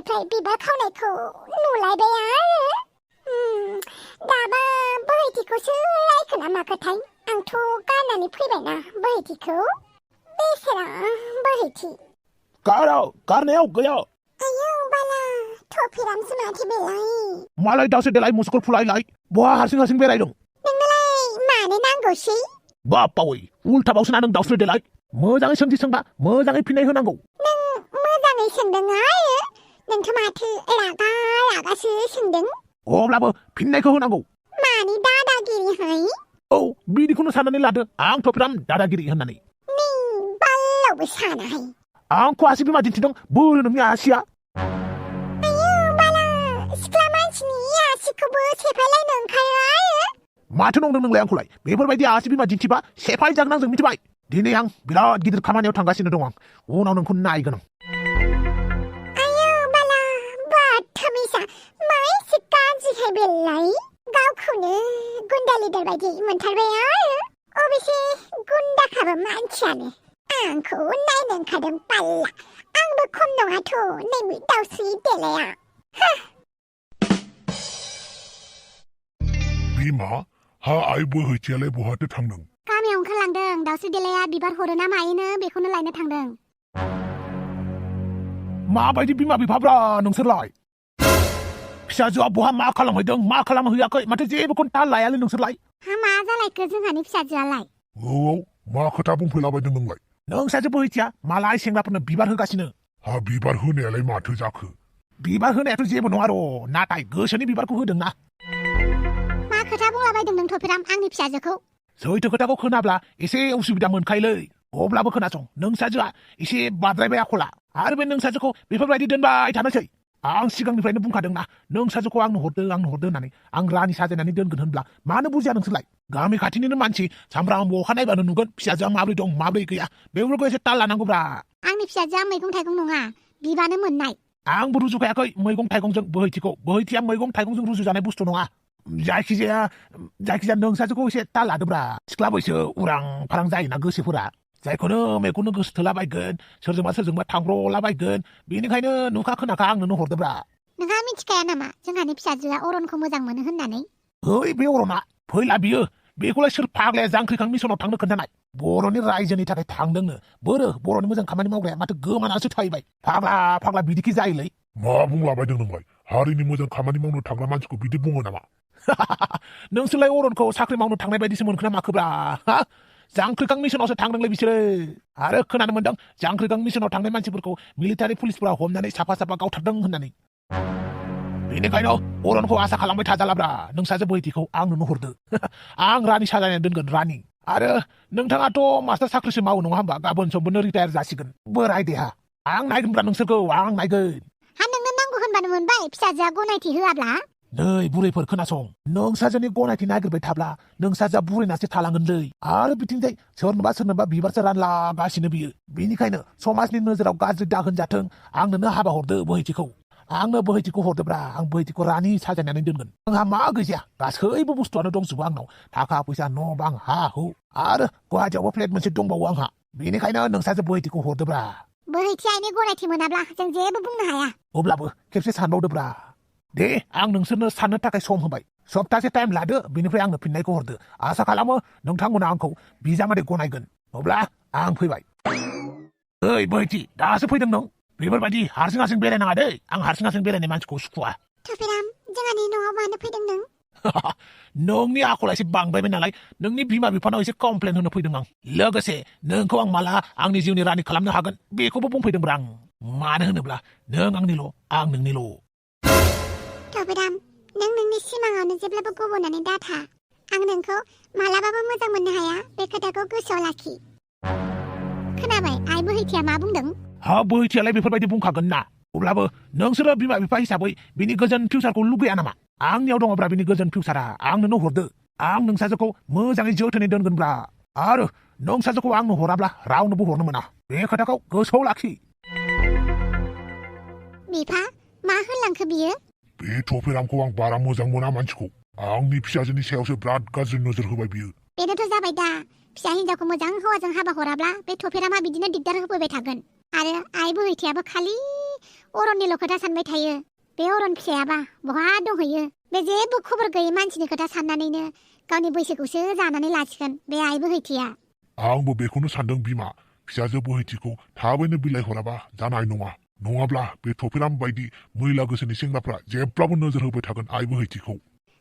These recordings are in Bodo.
गोजाननिफ्राय बिबार खावनायखौ नुलायबाय आरो दाबा बोहैथिखौसो लायखोना माखोथाय आंथ' गाननानै फैबायना बोहैथिखौ बेसेरा बोहैथि गारनायाव गैया आयौ बाला थफिरामसो माथो बेलाय मालाय दासो देलाय मुसुखौ फुलायलाय बहा हारसिं बेरायदों नोंनोलाय मानो नांगौसै बापावै उल्थाबावसोना नों दावस्रि देलाय मोजाङै सोंथि सोंबा मोजाङै फिननाय होनांगौ नों मोजाङै सोंदों आरो नोंथ' माथो रागासो सोंदों अब्लाबो फिननायखौ होनांगौ मानि दादागिरिहाय औ बिदिखौनो साननानै लादो आं थफिराम दादागिरि होननानै नों बाल्लावबो सानाहाय आंखौ आसि बिमा दिन्थिदों बोरो नोंनि आसिया आयौ बाला सिख्ला मानसिनि आसिखौबो सेफायलायनो ओंखारो आरो माथो नंदों नोंलाय आंखौलाय बेफोरबायदि आसि बिमा दिन्थिबा सेफाय जागोन आंजों मिथिबाय दिनै आं बिराद गिदिर खामानियाव थांगासिनो दं आं उनाव नोंखौ नायगोन आयौ बाला बाथामिसा मा एसे गाज्रिहाय बेलाय गावखौनो गुन्दा लिदार बायदि मोनथारबाय आरो अबेसे गुन्दाखाबो मानसियानो आंखौ नायनो ओंखारदों बाल्ला आंबो खम नङाथ' नैबे दावस्रि देलाया बिमा हा आइ बोहैथियालाय बहाथो थांदों गामियाव ओंखारलांदों दावस्रि देलाया बिबार हरो ना मायोनो बेखौनो लायनो थांदों माबायदि बिमा बिफाब्रा नोंसोरलाय फिसाजोआ बहा मा खालामहैदों मा खालामहैयाखै माथो जेबोखौनो ताल लायालै नोंसोरलाय हा मा जालायखो जोंहानि फिसाजोआलाय औ मा खोथा बुंफैलाबायदों नोंलाय नोंसासो बोहैथिया मालाय सेंग्राफोरनो बिबार होगासिनो हा बिबार होनायालाय माथो जाखो बिबार होनायाथ' जेबो नङा र' नाथाय गोसोनि बिबारखौ होदोंना मा खोथा बुंलाबायदों नों थफिराम आंनि फिसाजोखौ सैथो खोथाखौ खोनाब्ला एसे उसुबिदा मोनखायोलै अब्लाबो खोनासं नोंसाजोआ एसे बाद्रायबाय आखला आरो बे नोंसाजोखौ बेफोरबायदि दोनबाय थानोसै आं सिगांनिफ्रायनो बुंखादोंना नोंसाजोखौ आंनो हरदो होननानै आं रानि साजायनानै दोनगोन होनब्ला मानो बुजिया नोंसोरलाय गामि खाथिनिनो मानसि सामफ्रामबो अखा नायबानो नुगोन फिसाजोआ माब्रै दं माब्रै गैया बेफोरखौ एसे ताल लानांगौब्रा आंनि फिसाजोआ मैगं थाइगं नङा बिबानो मोननाय आंबो रुजुखायाखै मैगं थाइगंजों बोहैथिया मैगं थाइगंजों रुजुजानाय बुस्थु नङा जायखिजाया नोंसाजोखौ एसे ताल लादोब्रा सिख्ला बैसो उरां फारां जायोना गोसोफोरा जायखौनो मेगननो गोसो थोलाबायगोन सोरजोंबा थांब्रलाबायगोन बेनिखायनो नुखा खोनाखा आंनो हरदोब्रा नोंहा मिथिखाया नामा जोंहानि फिसाजोआ अरनखौ मोजां मोनो होननानै ओइ बे अरना फैला बियो बेखौलाय सोर फाग्लाया जांख्रिखां मिसनाव थांनो खोन्थानाय बर'नि रायजोनि थाखाय थांदोंनो बोरो बर'नि मोजां खामानि मावग्राया माथो गोमानासो थाहैबाय फाग्ला बिदिखि जायोलै मा बुंलाबायदों नोंलाय हारिनि मोजां खामानि मावनो थांग्रा मानसिखौ बिदि बुङो नामा नोंसोरलाय अरनखौ साख्रि मावनो थांनाय बायदिसो मोनखोना माखोब्रा जांख्रिखां मिसनावसो थांदोंलै बिसोरो आरो खोनानो मोनदों जांख्रिखां मिसनाव थांनाय मानसिफोरखौ मिलिटारि पुलिसफोरा हमनानै साफा गावथारदों होननानै बेनिखायनो अरनखौ आसा खालामबाय थाजालाब्रा नोंसाजो बोहैथिखौ आंनो हरदो आं रानि साजायनानै दोनगोन रानि आरो नोंथाङाथ' मास्टार साख्रिसो मावो नङा होमबा गाबोन समफोरनो रिटायार जासिगोन बोराय देहा आं नायगोनब्रा नोंसोरखौ आं नायगोन हा नोंनो नांगौ होनबानो मोनबाय फिसाजोआ गनायथि होआब्ला नै बुरैफोर खोनासं नोंसाजोनि गनायथि नागिरबाय थाब्ला नोंसाजोआ बुरैनासो थालांगोनलै आरो बिथिंजाय सोरनोबा बिबारसो रानलागासिनो बियो बेनिखायनो समाजनि नोजोराव गाज्रि दाहोन जाथों आंनोनो हाबा हरदो बोहैथिखौ आंनो बोहैथिखौ हरदोब्रा आं बोहैथिखौ रानि साजायनानै दोनगोन आंहा मा गैजाया गासैबो बुस्थुआनो दंजोबो आंनाव थाखा फैसा न' बां हा हु आरो गुवाहाटियावबो फ्लेट मोनसे दंबावो आंहा बेनिखायनो नोंसाजो बोहैथिखौ हरदोब्रा बोहैथियानि गनायथि मोनाब्ला जों जेबो बुंनो हाया अब्लाबो खेबसे सानबावदोब्रा दे आं नोंसोरनो साननो थाखाय सम होबाय सप्तासे टाइम लादो बेनिफ्राय आंनो फिननायखौ हरदो आसा खालामो नोंथांमोना आंखौ बिजामादै गनायगोन अब्ला आं फैबाय ओइ बोहैथि दासो फैदों नों बेफोरबायदि हारसिं बेरायनाङा दै आं हारसिं बेरायनाय मानसिखौ सुखुवा थफिराम जोंहानि न'आव मानो फैदों नों नोंनि आखला एसे बांबायमोन नालाय नोंनि बिमा बिफानाव एसे कमप्लेन होनो फैदों आं लोगोसे नोंखौ आं माला आंनि जिउनि रानि खालामनो हागोन बेखौबो बुंफैदोंब्रा आं मानो होनोब्ला नों आंनिल' आं नोंनिल' थफिराम नों नोंनि सिमाङावनो जेब्लाबो गब'नानै दाथा आं नोंखौ मालाबाबो मोजां मोननो हाया बे खोथाखौ गोसोआव लाखि खोनाबाय आइ बोहैथिया मा बुंदों हा बोहैथियालाय बेफोरबायदि बुंखागोन ना अब्लाबो नोंसोरो बिमा बिफा हिसाबै बिनि गोजोन फिउचारखौ लुगैया नामा आंनियाव दङब्रा बिनि गोजोन फिउचारा आंनो हरदो आं नोंसाजोखौ मोजाङै जोथोनै दोनगोनब्रा आरो नोंसाजोखौ आंनो हराब्ला रावनोबो हरनो मोना बे खोथाखौ गोसोआव लाखि बिफा मा होनलांखो बियो बे थफिरामखौ आं बारा मोजां मोना मानसिखौ आंनि फिसाजोनि सायावसो बिराद गाज्रि नोजोर होबाय बियो बेनोथ' जाबाय दा फिसा हिनजावखौ मोजां हौवाजों हाबा हराब्ला बे थफिरामा बिदिनो दिगदार होफैबाय थागोन आरो आइ बोहैथियाबो खालि अरननिल' खोथा सानबाय थायो बे अरन फिसायाबा बहा दंहैयो बे जेबो खबर गैयै मानसिनि खोथा साननानैनो गावनि बैसोखौसो जानानै लासिगोन बे आइ बोहैथिया आंबो बेखौनो सानदों बिमा फिसाजो बोहैथिखौ थाबैनो बिलाइ हराबा जानाय नङा नङाब्ला बे थफिराम बायदि मैला गोसोनि सेंग्राफ्रा जेब्लाबो नोजोर होबाय थागोन आइ बोहैथिखौ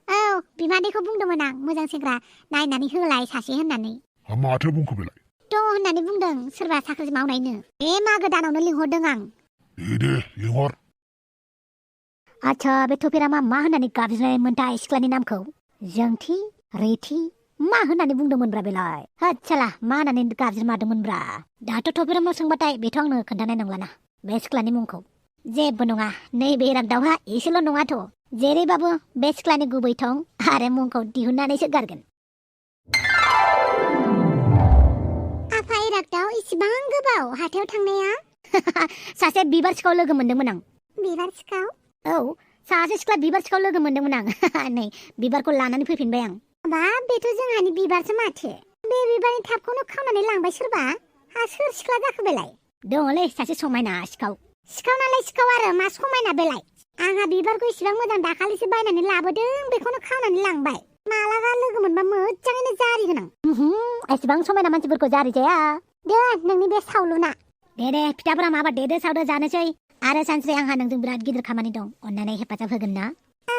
औ बिमादैखौ बुंदोंमोन आं मोजां सेंग्रा नायनानै होलाय सासे होननानै माथो बुंखो बेलाय दङ होननानै बुंदों सोरबा साख्रि मावनायनो बे मागो दानावनो लिंहरदों आं दे लिंहर आच्छा बे थफिरामा मा होननानै गाबज्रिनायमोनथाय सिख्लानि नामखौ जोंथि रेथि मा होननानै बुंदोंमोनब्रा बेलाय होदसाला मा होननानै गाबज्रिमारदोंमोनब्रा दाथ' थफिरामनाव सोंबाथाय बेथ' आंनो खोन्थानाय नंलाना बे सिख्लानि मुंखौ जेबो नङा नैबे रागदावहा एसेल' नङाथ' जेरैबाबो बे सिख्लानि गुबै थं आरो मुंखौ दिहुननानैसो गारगोन आफा इरागदाव इसिबां गोबाव हाथायाव थांनाया सासे बिबार सिखाव लोगो मोनदोंमोन आं बिबार सिखाव औ सासे सिख्ला बिबार सिखाव लोगो मोनदोंमोन आं नै बिबारखौ लानानै फैफिनबाय आं बा बेथ' जोंहानि बिबारसो माथो बे बिबारनि थाबखौनो खावनानै लांबाय सोरबा सोर सिख्ला जाखो बेलाय दङलै सासे समायना सिखाव नालाय सिखाव आरो मा समायना बेलाय आंहा बिबारखौ इसिबां मोजां दाखालिसो बायनानै लाबोदों बेखौनो खावनानै लांबाय मालाबा लोगो मोनबा मोजाङैनो जारिगोन आं एसेबां समायना मानसिफोरखौ जारि जाया दे नोंनि बे सावलुना दे फिथाफोरा माबा देदो सावदो जानोसै आरो सानस्रि आंहा नोंजों बिराद गिदिर खामानि दं अन्नानै हेफाजाब होगोन ना औ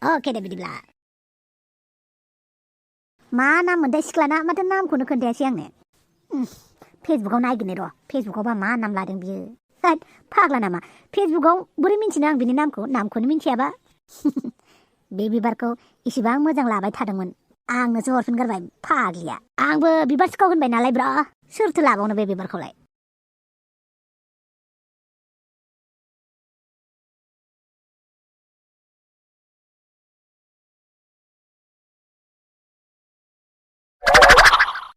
अके दे बिदिब्ला मा नाम मोनथाय सिख्लाना माथो नामखौनो खोन्थायासै आंनो फेसबुकाव नायगिरनो र' फेसबुकावबा मा नाम लादों बियो होद फाग्ला नामा फेसबुकाव बोरै मिन्थिनो आं बिनि नामखौनो मिन्थियाबा बे बिबारखौ इसिबां मोजां लाबाय थादोंमोन आंनोसो हरफिनगारबाय फाग्लिया आंबो बिबार सिखाव होनबाय नालाय ब्रा सोरथो लाबावनो बे बिबारखौलाय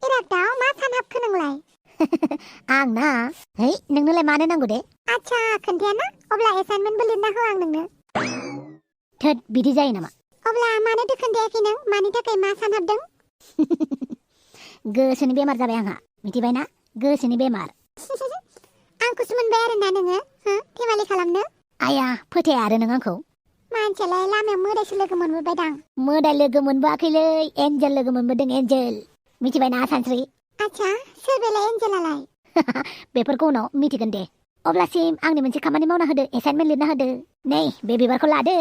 इरागदाव मा सानहाबखो नोंलाय आं ना है नोंनोलाय मानो नांगौ दे आच्छा खोन्थाया ना अब्ला एसाइनमेन्टबो लिरना हो आं नोंनो थोद बिदि जायो नामा अब्ला मानोथो खोन्थायाखै नों मानि थाखाय मा सानहाबदों गोसोनि बेमार जाबाय आंहा मिथिबाय ना गोसोनि बेमार आंखौसो मोनबाय आरोना नोङो फेमालि खालामनो आया फोथाया आरो नों आंखौ मानसियालाय लामायाव मोदायसो लोगो मोनबोबायदां मोदाय लोगो मोनबोआखैलै एन्जेल लोगो मोनबोदों एन्जेल मिथिबायना सानस्रि आच्छा सोर बेलाय एन्जेलालाय बेफोरखौ उनाव मिथिगोन दे अब्लासिम आंनि मोनसे खामानि मावना होदो एसाइनमेन्ट लिरना होदो नै बे बिबारखौ लादो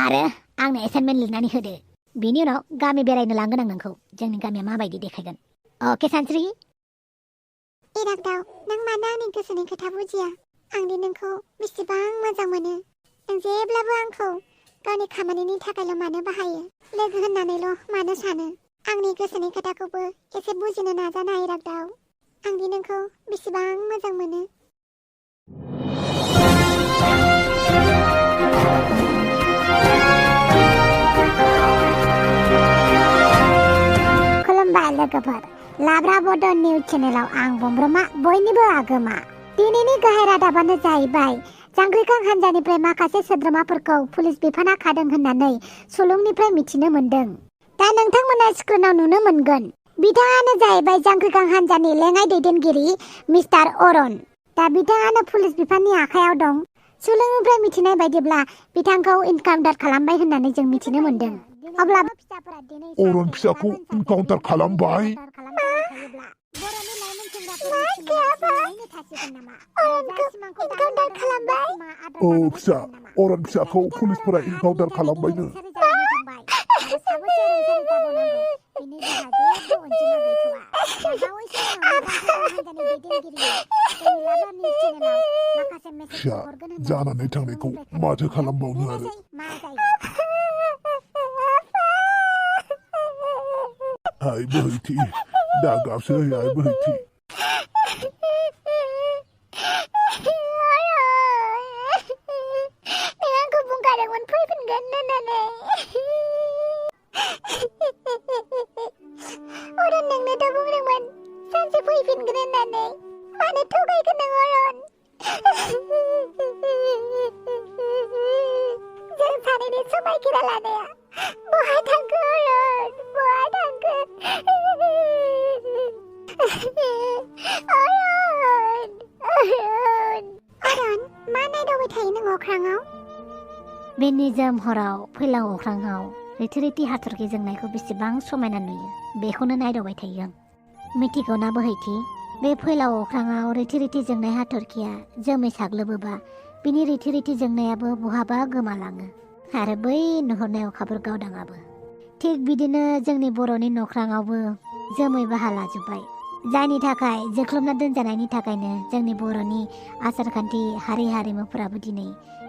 आरो आंनो एसाइनमेन्ट लिरनानै होदो बिनि उनाव गामि बेरायनो लांगोन आं नोंखौ जोंनि गामिया माबायदि देखायगोन अके सानस्रि इरागदाव नों मानो आंनि गोसोनि खोथा बुजिया आंदि नोंखौ बेसेबां मोजां मोनो नों जेब्लाबो आंखौ गावनि खामानिनि थाखायल' मानो बाहायो लोगो होननानैल' मानो सानो आंनि गोसोनि खोथाखौबो एसे बुजिनो नाजाना इरागदाव आंदि नोंखौ बेसेबां मोजां मोनो खुलुमबाय लोगोफोर लाब्रा बड'न निउज चेनेलाव आं बमब्रमा बयनिबो आगोमा दिनैनि गाहाय रादाबानो जाहैबाय जांग्रिखां हान्जानिफ्राय माखासे सोद्रोमाफोरखौ पुलिस बिफाना खादों होननानै सुलुंनिफ्राय मिथिनो मोन्दों दा नोंथांमोना स्क्रिनाव नुनो मोनगोन बिथाङानो जाहैबाय जांग्रिखां हान्जानि लेङाइ दैदेनगिरि मिस्टार अरन दा बिथाङानो पुलिस बिफाननि आखायाव दं सुलुंनिफ्राय मिथिनाय बायदिब्ला बिथांखौ इनकाउन्टार खालामबाय होननानै जों मिथिनो मोन्दों अब्ला अरन फिसाखौ इनकाउन्टार खालामबाय औ फिसा अरन फिसाखौ पुलिसफोरा इनकाउन्टार खालामबायनो फिसा जानानै थांनायखौ माथो खालामबावनो आरो आइ बोहैथि दा गाबसै आइ बोहैथि आंखौ बुंखादोंमोन फैफिनगोन होननानै अरन नोंनोथ' बुंदोंमोन सानसे फैफिनगोन होननानै मानो थगायखो नों अरन जों सानैनि समायखिरा लानाया बहा थांखो अरन बहा थांखो अरन मा नायदावबाय दावबाय थायो नों अख्राङाव? बे निजोम हराव फैलाव अख्राङाव रिथि रिथि हाथरखि जोंनायखौ बेसेबां समायना नुयो बेखौनो नायदावबाय थायो आं। मिथिगौ ना बोहैथि, बे फैलाव अख्राङाव रिथि रिथि जोंनाय हाथरखिया जोमै साग्लोबोबा बिनि रिथि रिथि जोंनायाबो बहाबा गोमालाङो आरो बै नुहुरनाय अखाफोर गावदाङाबो। थिग बिदिनो जोंनि बर'नि नख्राङावबो जोमै बाहा लाजोब्बाय, जायनि थाखाय जोख्लोबना दोनजानायनि थाखायनो जोंनि बर'नि आसारखान्थि हारि हारिमुफोराबो दिनै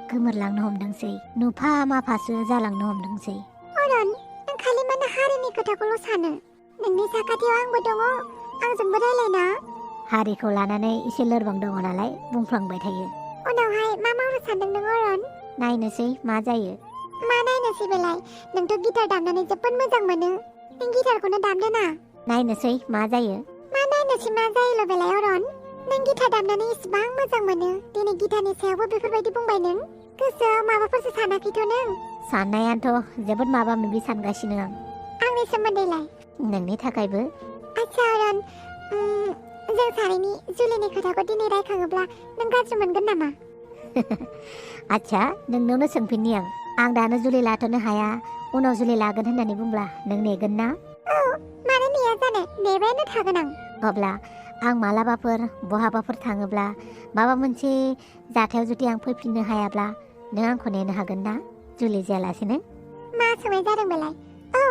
गोमोरलांनो हमदोंसै, नुफा माफासो जालांनो हमदोंसै। अरन, नों खालि मानो हारिनि खोथाखौल' सानो? नोंनि साखाथियाव आंबो दङ, आंजोंबो रायलायना। हारिखौ लानानै एसे लोरबां दङ नालाय बुंफ्लांबाय थायो। उनावहाय मा मावनो सानदों नों अरन? नायनोसै मा जायो। मा नायनोसै बेलाय? नोंथ' गिटार दामनानै जोबोद मोजां मोनो, नों गिटारखौनो दामदो ना। नायनोसै मा जायो। मा नायनोसै मा जायोल' बेलाय अरन? नों गिटार दामनानै इसिबां मोजां मोनो, दिनै गिटारनि सायावबो बेफोरबायदि बुंबाय नों? गोसोआव माबाफोरसो सानाखैथ' नों? साननायानोथ' जोबोद माबा माबि सानगासिनो आं। आंनि सोमोन्दैलाय? नोंनि थाखायबो। आच्छा अरन, जों सानैनि जुलिनि खोथाखौ दिनै रायखाङोब्ला नों गाज्रि मोनगोन नामा? आच्छा, नोंनावनो सोंफिननि आं दानो जुलि लाथ'नो हाया, उनाव जुलि लागोन होननानै बुंब्ला नों नेगोन ना? औ, मानो नेया जानो, नेबायानो थागोन आं। अब्ला आं मालाबाफोर बहाबाफोर थाङोब्ला माबा मोनसे जाथायाव जुदि आं फैफिननो हायाब्ला नों आंखौ नेनो हागोन ना, जुलि जायालासेनो? मा सोंनाय जादों बेलाय? औ,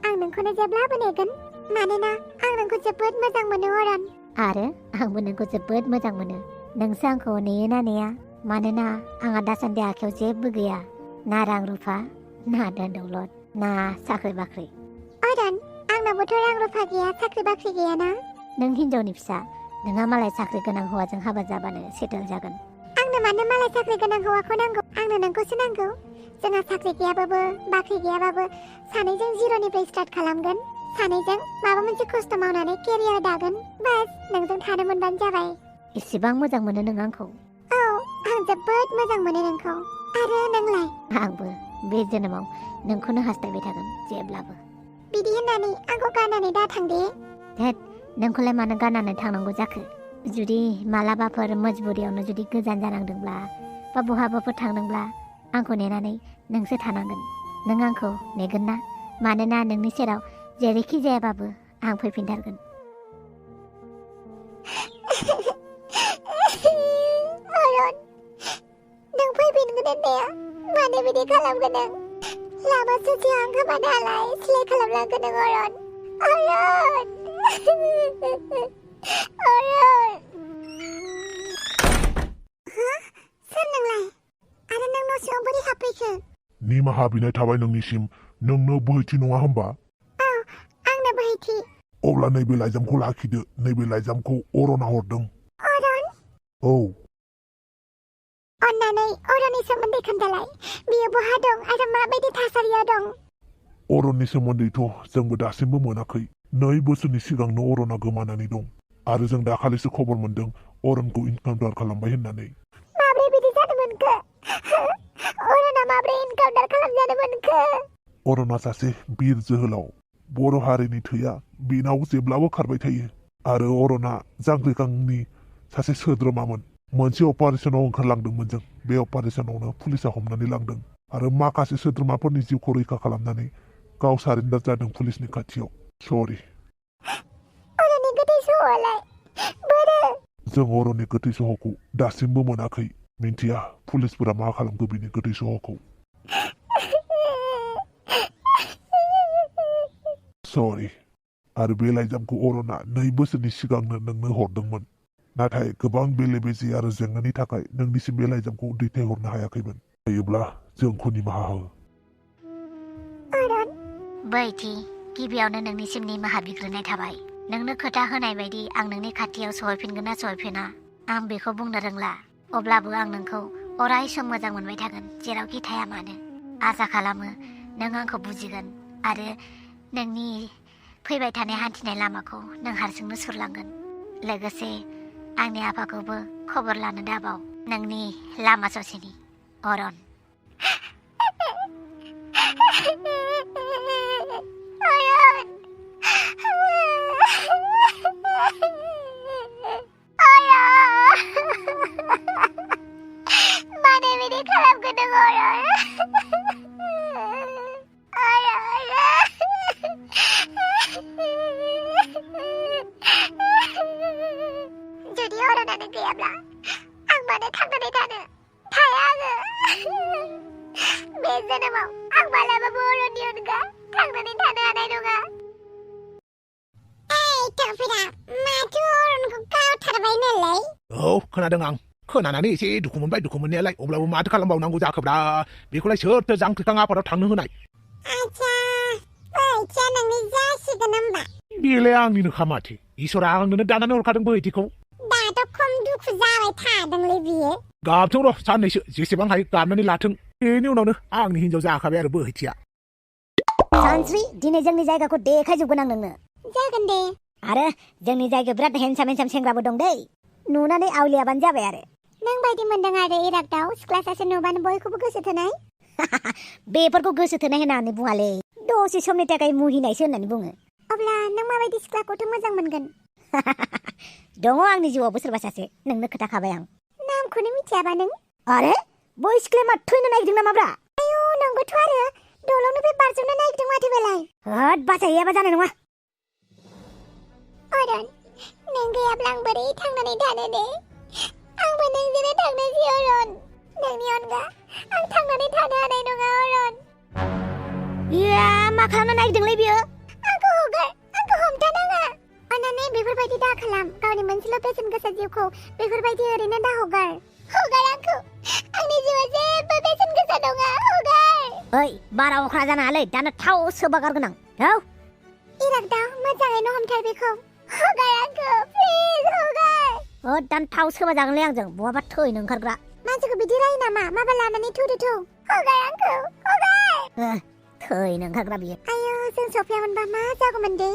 आं नोंखौनो जेब्लाबो नेगोन, मानोना आं नोंखौ जोबोद मोजां मोनो अरन। आरो आंबो नोंखौ जोबोद मोजां मोनो। नोंसो आंखौ नेयो ना नेया? मानोना आंहा दासान्दि आखायाव जेबो गैया, ना रां रुफा, ना धोन दौलत, ना साख्रि बाख्रि। अरन, आंनावबोथ' रां रुफा गैया, साख्रि बाख्रि गैयाना। नों हिनजावनि फिसा, नोंहा मालाय साख्रि गोनां हौवाजों हाबा जाबानो सेटेल जागोन। आंनो मानो मालाय साख्रि गोनां हौवाखौ नांगौ? आंनो नोंखौसो नांगौ। जोंहा साख्रि गैयाबाबो बाख्रि गैयाबाबो सानैजों जिर'निफ्राय स्टार्ट खालामगोन, सानैजों माबा मोनसे खस्थ' मावनानै केरियार दागोन, बास नोंजों थानो मोनबानो जाबाय। इसेबां मोजां मोनो नों आंखौ? औ, आं जोबोद मोजां मोनो नोंखौ। आरो नोंलाय? आंबो बे जोनोमाव नोंखौनो हास्थायबाय थागोन जेब्लाबो। बिदि होननानै आंखौ गारनानै दा थां दे। हेद, नोंखौलाय मानो गारनानै थांनांगौ जाखो? जुदि मालाबाफोर मजबुरियावनो जुदि गोजान जानांदोंब्ला बा बहाबाफोर थांदोंब्ला आंखौ नेनानै नोंसो थानांगोन। नों आंखौ नेगोन ना? मानोना नोंनि सेराव जेरैखि जायाबाबो आं फैफिनथारगोन। अरन, नों फैफिनगोन होननाया मानो बिदि खालामगोन नों? लामा ससेयाव आं गोमानालाय सिलाय खालामलांगोन नों अरन। अरन! अरन! सोर नोंलाय? आरो नों न' सिङाव बोरै हाबफैखो? निमाहा बिनाय थाबाय नोंनिसिम। नोंनो बोहैथि नङा होमबा? औ, आंनो बोहैथि। अब्ला नैबे लाइजामखौ लाखिदो। नैबे लाइजामखौ अरना हरदों। अरन? औ। अन्नानै अरननि सोमोन्दै खोन्थालाय। बियो बहा दं आरो माबायदि थासारियाव दं? अरननि सोमोन्दैथ' जोंबो दासिमबो मोनाखै। 2 बोसोरनि सिगांनो अरना गोमानानै दं आरो जों दाखालिसो खबर मोनदों अरनखौ इनकाउन्टार खालामबाय होननानै। माब्रै बिदि जानो मोनखो? अरना माब्रै इनकाउन्टार खालामजानो मोनखो? अरना सासे बिर जोहोलाव। बर' हारिनि थैया बेनाव जेब्लाबो खारबाय थायो आरो अरना जांख्रिखांनि सासे सोद्रोमामोन। मोनसे अपारेशनाव ओंखारलांदोंमोन जों। बे अपारेशनावनो पुलिसा हमनानै लांदों आरो माखासे सोद्रोमाफोरनि जिउखौ रैखा खालामनानै गाव सारेन्डार जादों पुलिसनि खाथियाव। सरि। अरननि गोथै सह'आलाय बोरो? जों अरननि गोथै सह'खौ दासिमबो मोनाखै। मिन्थिया पुलिसफोरा मा खालामखो बिनि गोथै सह'खौ। सरि। आरो बे लाइजामखौ अरना 2 बोसोरनि सिगांनो नोंनो हरदोंमोन, नाथाय गोबां बेले बेजे आरो जेंनानि थाखाय नोंनिसिम बे लाइजामखौ दैथायहरनो हायाखैमोन। हायोब्ला जोंखौ निमाहा हो। अरन? बैथि, गिबियावनो नोंनिसिम निमाहा बिग्रोनाय थाबाय। नोंनो खोथा होनाय बायदि आं नोंनि खाथियाव सहैफिनगोन ना सहैफिना आं बेखौ बुंनो रोंला। अब्लाबो आं नोंखौ अराय सम मोजां मोनबाय थागोन, जेरावखि थाया मानो। आसा खालामो नों आंखौ बुजिगोन आरो नोंनि फैबाय थानाय हान्थिनाय लामाखौ नों हारसिंनो सुरलांगोन। लोगोसे आंनि आफाखौबो खबर लानो दाबाव। नोंनि लामा ससेनि अरन। मानो जादों अरन जुदि अरनानो गैयाब्ला आं मानो थांनानै थानो थाया आङो बे जोनोमाव आं मालाबाबो अरननि अनगा थांनानै थानो हानाय नङा थोफिरा माथो अरनखौ गावथारबाय नालाय औ खोनादों आं खोनानानै एसे दुखु मोननायालाय अब्लाबो माथो खालामबावनांगौ जाखोब्रा बेखौलाय सोरथो जांख्रिखां आफादाव थांनो होनाय आच्छा बोहैथिया नोंनि जासिगोन होमबा बेलाय आंनिनो खामाथि इसोरा आंनोनो दानानै हरखादों बोहैथिखौ दाथ' खम दुखु जाबाय थादोंलै बियो गाबथों र' साननैसो जेसेबां हायो गाबनानै लाथों बेनि उनावनो आंनि हिनजाव जाखाबाय आरो बोहैथिया सानस्रि दिनै जोंनि जायगाखौ देखायजोबगोन आं नोंनो जागोन दे आरो जोंनि जायगायाव बिराद हेन्डसाम सेंग्राबो दं दै नुनानै आवलियाबानो जाबाय आरो नों बायदि मोनदों आरो इरागदाव सिख्ला सासे नुबानो बयखौबो गोसो थोनाय बेफोरखौ गोसो थोनाय होननानै बुङालै दसे समनि थाखाय मुहिनायसो होननानै बुङो अब्ला नों माबायदि सिख्लाखौथ' मोजां मोनगोन दङ आंनि जिउआवबो सोरबा सासे नोंनो खोथाखाबाय आं नामखौनो मिथियाबा नों आरे बै सिख्लाया मा थैनो नागिरदों नामाब्रा आयौ नंगौथ' आरो दलंनो बे बारजोबनो नागिरदों माथो बेलाय होद बासायैयाबा जानाय नङा अरन नों गैयाब्ला आं बोरै थांनानै थानो दे आंबो नोंजोंनो थांनोसै अरन नोंनि अनगा आं थांनानै थानो हानाय नङा अरन इया मा खालामनो नागिरदोंलै बियो आंखौ हगार आंखौ हमथानाङा अन्नानै बेफोरबायदि दा खालाम गावनि मोनसेल' बेसेन गोसा जिउखौ बेफोरबायदि ओरैनो दा हगार आंखौ आंनि जिउआ जेबो बेसेन गोसा नङा हगार ओइ बारा अख्रा जानो हालै दानो थाव सोबा गारगोन आं औ इरागदाव मोजाङैनो हमथाय बेखौ हगार आंखौ प्लिज हगार दान थाव सोबा जागोनलै आंजों बहाबा थैनो ओंखारग्रा मानसिखौ बिदि रायो नामा माबा लानानै थौ हगार आंखौ हगार थैनो ओंखारग्रा बियो आयौ जों सफिया मोनबा मा जागौमोन दे